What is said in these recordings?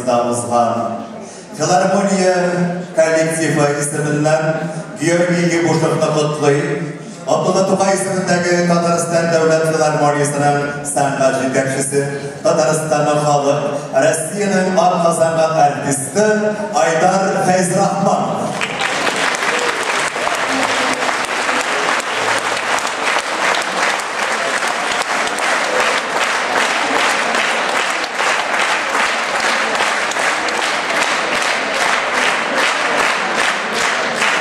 филармониясендә узган. Филармония коллективы исеменнән Георгий Егушевны котлый. Габдулла Тукай исемендәге Татарстан дәүләт филармониясенең сәнгать җитәкчесе, Татарстанның халык, Россиянең атказанган артисты Айдар Фәйзрахманов.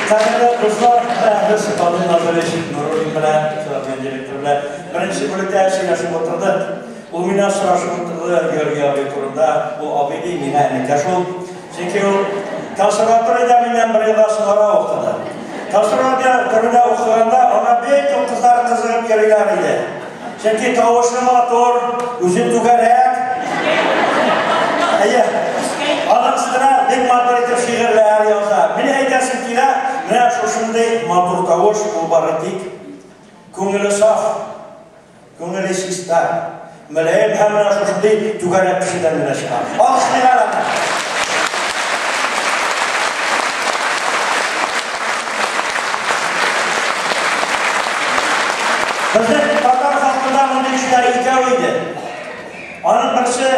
Кадерле дуслар, без Фадыйл Назарович Нуруллин белән, филармония директоры белән беренче бүлектә сөйләшеп утырдык. Ул миннән сорашып утырды Георгий абый турында. Ул абый ди, миңа энекәш ул. Чөнки ул консерваториядә миннән бер елга соңрак укыды. Консерваториядә укыганда аңа бик күп кызлар кызыгып йөриләр иде. Чөнки тавышы матур, үзе түгәрәк. Әйе. Аның өстенә бик матур итеп шигырьләр яза. Мин әйтәсем килә, менә шушындый матур тавыш ул бары тик күңеле саф, күңеле чиста, мөлаем һәм менә шушындый түгәрәк кешедән генә чыга. Алкышлыйлар аны. Безнең татар халкында мондый кешеләр икәү иде. Аның берсе,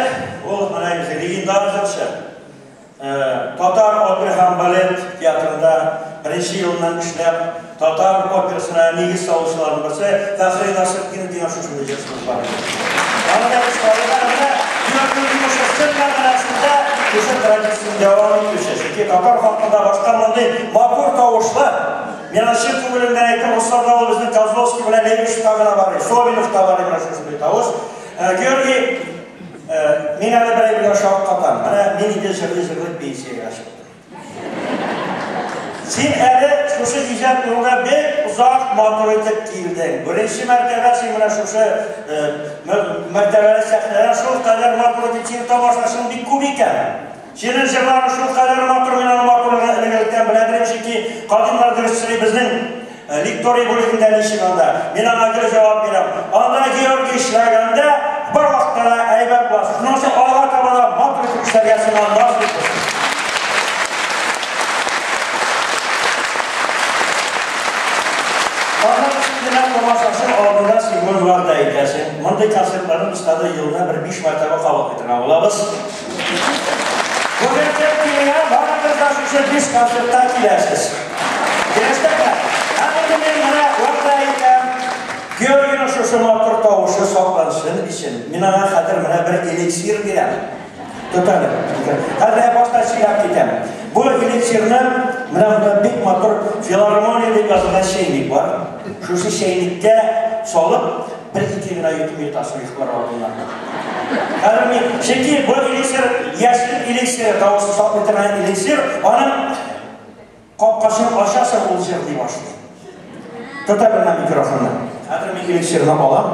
ул менә инде легендар җырчы. Татар опера һәм балет театрында беренче елыннан эшләп, татар операсына нигез салучыларның берсе Фәхри Насретдинов дигән шушындый җырчыбыз бар иде. Аны да без карыйбыз, менә Георгий Егушев чын мәгънәсендә шушы традицияне дәвам итүче. Чөнки татар халкында башка мондый матур тавышлы, мин аны чын күңелемнән әйтәм, русларда ул безнең Козловский белән Левишевта гына бар, Собиновта бар менә шушындый тавыш. Георгий, мин әле бер әйбергә шаккатам. Менә мин инде җырлый-җырлый пенсиягә чыктым. Син әле шушы иҗат юлына бик озак матур итеп килдең. Беренче мәртәбә син менә шушы мәртәбәле сәхнәдән шул кадәр матур итеп синең тамашачың бик күп икән. Синең җырларың шул кадәр матур, мин аның матурлыгын элек-электән белә идем, чөнки кадимнар дөрес сөйли, безнең лекторий бүлегендә ничек анда? Мин аңа гел җавап бирәм. Анда Георгий эшләгәндә бар вакытта да әйбәт була. Шуның өчен алга таба да матур итеп эшләргә сиңа насыйп булсын. Аның өстенә тамашачы алдында син моны вәгъдә итәсең. Мондый концертларны без хәзер елына бер 5 мәртәбә кабатлый торган булабыз. Бүген кем килгән, барыгыз да шушы 5 концертка киләсез. Киләчәкме? Һәм инде мин менә вәгъдә итәм, Георгийның шушы матур тавышы саклансын өчен, мин аңа хәзер менә бер эликсир бирәм. Тот әле. Хәзер башта сөйләп китәм. Бу эликсирны менә монда бик матур филармония дип язылган чәйнек бар. Шушы чәйнеккә салып, бер-ике генә йотым йотасың йоклар алдыннан. Хәзер мин, чөнки бу эликсир яшьлек эликсиры, тавышны саклый торган эликсир, аның капкачын ачасың, ул җырлый башлый. Тота менә микрофонны. Хәзер мин эликсирны алам.